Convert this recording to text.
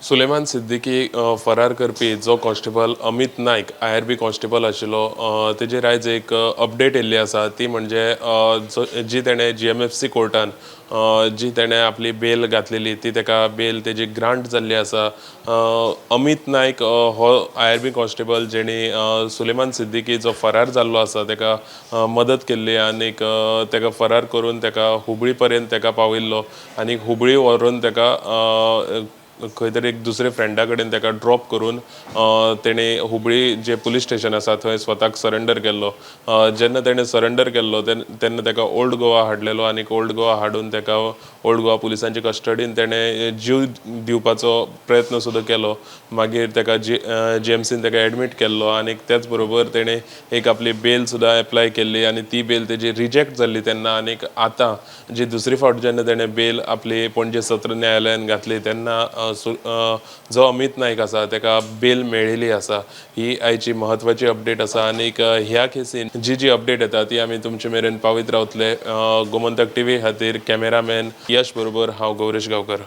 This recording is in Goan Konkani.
सुलेमान सिद्दीकी फरार करपी जो constable Amit Naik, IRB constable आशिल्लो, तेजेर आयज एक अपडेट येयल्ली आसा. ती म्हणजे जी तेणें जीएमएफसी कोर्टान जी तेणें आपली बेल घातलेली, ती तेका बेल तेजी ग्रांट जाल्ली आसा. अमित नायक हो आयआरबी कॉन्स्टेबल, जेणी सुलेमान सिद्दीकी जो फरार जाल्लो आसा तेका मदत केल्ली आनीक तेका फरार करून तेका हुबळी पर्यंत तेका पावयल्लो आनी हुबळी व्हरून तेका खंय तरी एक दुसरे फ्रेंडा कडेन तेका ड्रॉप करून तेणें हुबळी जे पुलीस स्टेशन आसा थंय स्वताक सरेंडर केल्लो. जेन्ना तेणें सरेंडर केल्लो तेन्ना तेका ओल्ड गोवा हाडलेलो आनी ओल्ड गोवा हाडून तेका ओल्ड गोवा पुलिसांचे कस्टडीन तेणें जीव दिवपाचो प्रयत्न सुद्दां केलो. मागीर तेका जीएमसीन तेका एडमीट केल्लो आनी त्याच बरोबर तेणें एक आपली बेल सुद्दां एप्लाय केल्ली आनी ती बेल तेजी रिजेक्ट जाल्ली तेन्ना. आनीक आतां जी दुसरी फावट जेन्ना तेणें बेल आपली पणजे सत्र न्यायालयान घातली तेन्ना जो अमित नायक आसा तेका बेल मेळिल्ली आसा. ही आयची म्हत्वाची अपडेट आसा आनीक ह्या केसीन जी जी अपडेट येता ती आमी तुमचे मेरेन पावयत रावतले. गोमंतक टीव्ही खातीर कॅमेरामॅन यश बरोबर हांव गौरेश गांवकर.